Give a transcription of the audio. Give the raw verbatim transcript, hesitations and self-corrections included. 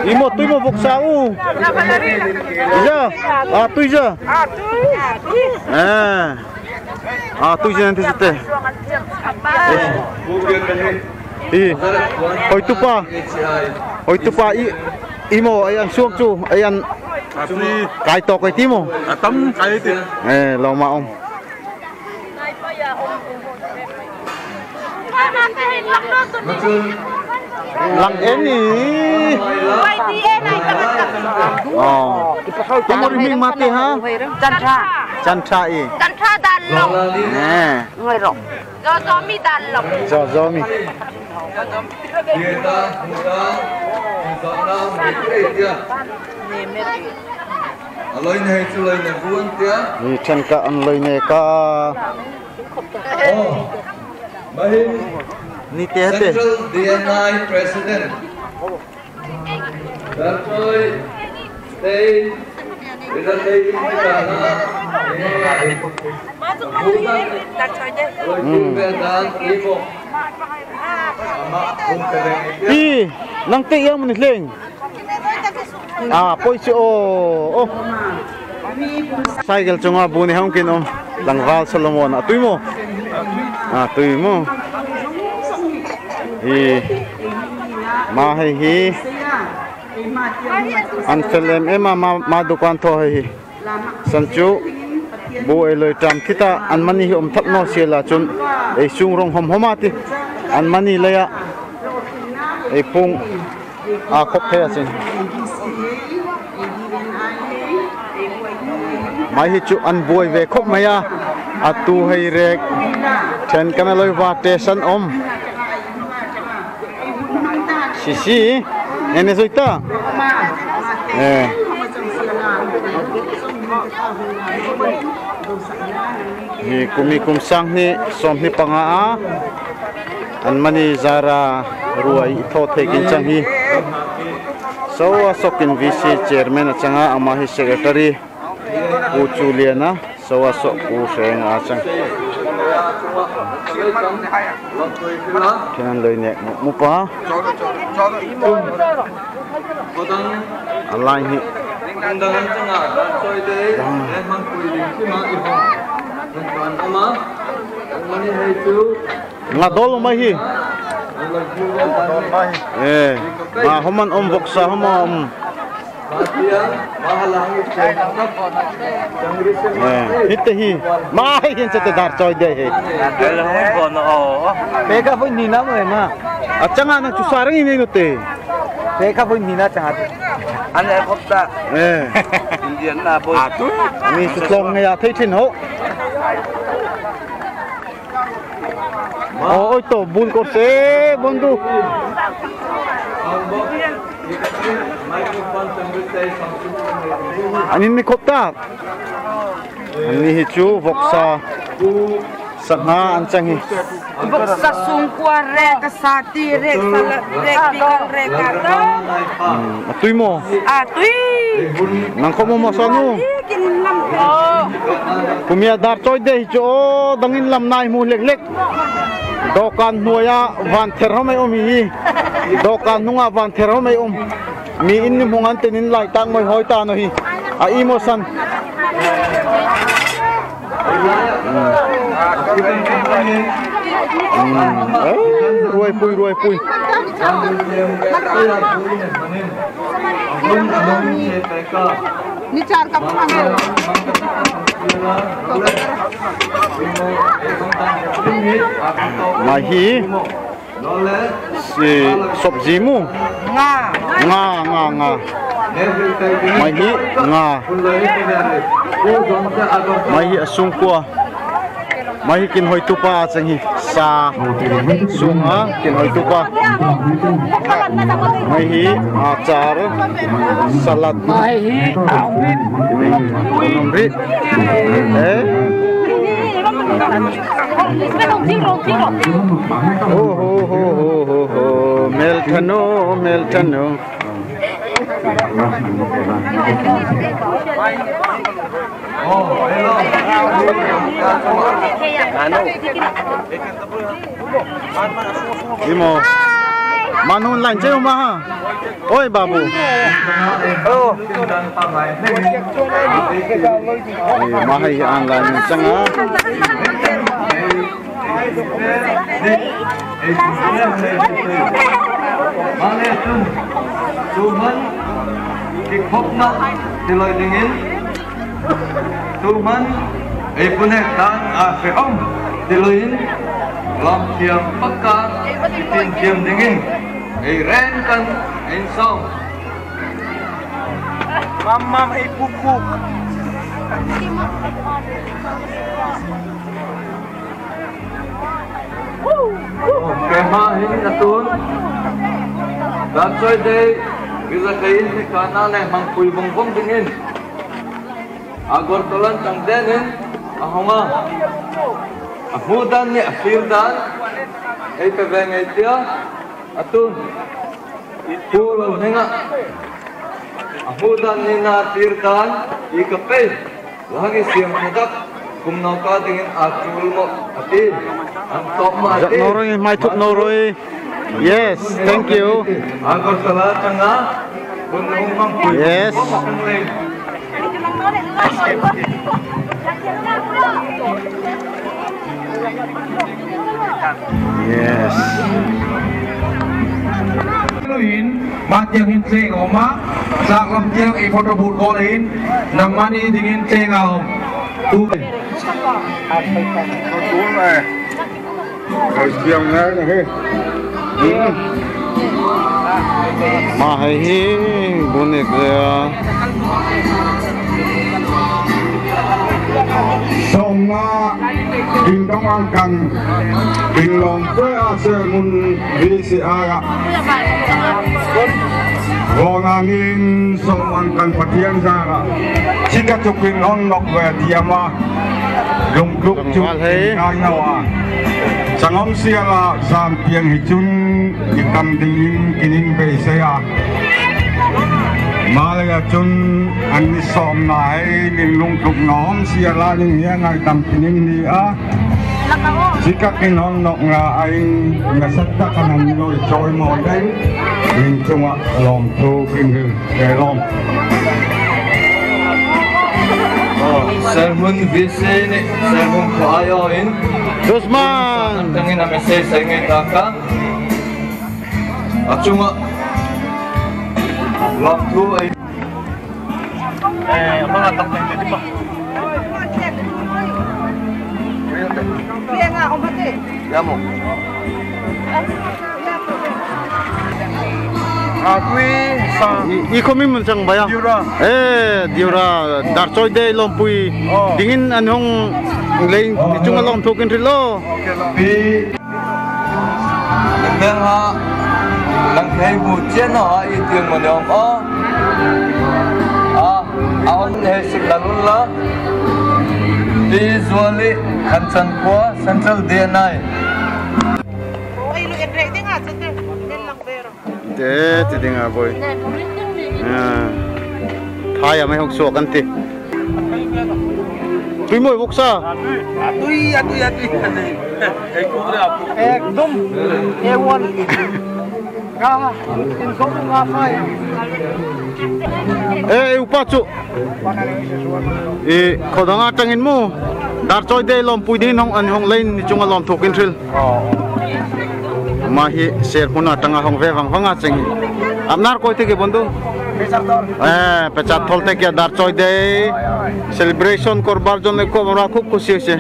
Imo tui mo voksa u. Ija. A tui ija. A tui ija nanti site. I. Hoitupa. Hoitupa i. Imo ai an suak chu ai an. Kai tok ai ti mo. Atam kai ti. E loma om. Lang en i. O. Amo ri ming mati ha. Chan tha. Chan tha i. Chan tha dan long. E. Ngai rong. Zo zo mi dan long. Zo zo mi. Ni then ka an loi ne ka. Ni te te. Central D N I President. Darchoi State Representative. I, nang te iang mani leng. A, poi si o, o. Cycle chunga bu ni hong kin om. Tlangval Solomon a tui mo. A tui mo. Hi. Ma hei hi. An fel em em a ma, ma dukan tho hei hi. San chu bu ei loi tam khita an mani hi om thap no sia la chun ei sung rong hom hom a ti. An mani lei a ei pung a khop thei a sin. Mai hi chu an buai ve khop mai a. A tu hei rek then kan a loi va te san om. Sisi, ene zoi ta. E. Hi kum hi kum sang hni sawm hni panga a. An mani zara ruai i tho thei kin chang hi. Sowa sok in V C chairman a chang a, ama hi secretary. Pu Chu Lian a, sowa sok Pu Seng a chang. Then an loi nek mu pa. A lai hi. Nga dol mai hi. E, ma homan om voksa homan om. E, hite hi. Ma hei hin sete dar choi de hei. Peka pun nina mo ma. Achang a nang chu sarang ini no te. Peka pun nina chang a. An e khop ta. E. Indian na boy. Atu. Ani chu tlong ngai a thei thin ho. O, oi to, bun kor se, bun du. An in mi khop ta. An ni hi chu voksa sanga an chang hi. Voksa sungkua rek, sati rek, salad rek, pickle rek, a ta. Hmm, a tui mo? A tui. Nang khop mo ma sa nu? Kin lam. O. Kumia dar choi de hi chu, o, dang in lam nai mu lek lek. Dokan hnuaia van ther hom ei om hi. Dokan hnunga van ther hom ei om. Mi in ni hmung an ten in lai tak moi hoi ta no hi. A i mo san. Hmm. Eh, ruai pui, ruai pui. Ni char cup mang. Mai hi. Si, sabji mu? Nga. Nga, nga, nga. Mai hi nga. Mai hi a sungkua. Mai hi kin hoi tupa a chang hi. Sa sunga kin hoi tupa. Mai hi achar, salad. Mai hi. Ri. Eh. Ho, ho, ho. Mel thano, mel thano. Imo. Manun lain ceu ma ha. Oi, babu. Ih, ma hai an lain ceng a. Mane tu, tu man, ki khop na, ti loi dingin. Tu man, ei punek dan a fe om, ti loin, lam thiam pakka, tin thiam dingin, ei ren kan, ei song. Mam mam ei puk puk. Kema hin atun. Dar Choi Dei, giza kain ni kana le mang pui bong bong dingin. Agartala tang denin, ahong a. Amu dan ni akhir dan, ei pe veng ei tia, atun. Pul henga. Amu dan ni na tir dan, i ka pe. Lagi siam hadak, kum no ka dingin atul mo, ati. An top ma ati. Zak noroi, mai tup noroi. Yes, thank you. Agartala tanga. Yes. Yes. Luin, mat yang hin teng oma, sak lam tiang i photo booth ko lin, nang mani dingin teng a om. Tu. Ma hei hi, bunik le. Song ma, kin tong ang kan, kin long kwe a se mun vi si a ga. Vong angin song ang kan Pathian sa ga. Sika tukin hong nok ve tiama. Lungduk cuk kai nawa. Sangom siala sam piang hi chun i tam dingin kinin beisei a. Malaya chun an ni som na hei nin lungduk nom siala nin hiang ai tam kinin ni a. Sika kin hong nok nga ai nga sat ta kanan ni loi choi mo deng. Nin chunga lom thu kin hi. Kei lom. Sermon V C ni, sermon ko ayo in. Dusman. Tangin a message sa ngai taka. Achunga. Lom thu ai. Eh, apa ngatak ni, di ba? Ya mo. Akui sa. I, i khomi mun chang baya. Diura. Eh, Diura, Dar Choi Dei lompui. Oh. Dingin an hong lei, i chunga lom thu kin rilo. Okay, lom. Pi. Lemeng ha, nang thei bu chien no ha, i tiang mo ne om o. A, a om hei sik la lun la. Pi Zuali, Khan Chan Kua, Central D N I. Oi, lu en rek ding a, Central, en lang bero. Te, ti ding a boi. Ah. Thai a mai hok suak kan ti. Tui moi bok sa. Atui, atui, atui, atui. Ekdom A one. Ka, in song nga fai. Eh, eh, upa chu. I, khodang a tang in mu. Dar Choi Dei lompui dingin hong, an hong lei ni chunga lom thu kin ril. Ma hi ser hmun a tang a hong ve vang vang a cheng hi. Apnar koi te ke bondhu? Eh, Pecharthol te ke Dar Choi Dei celebration korbar jon le ko ra khub khusi se.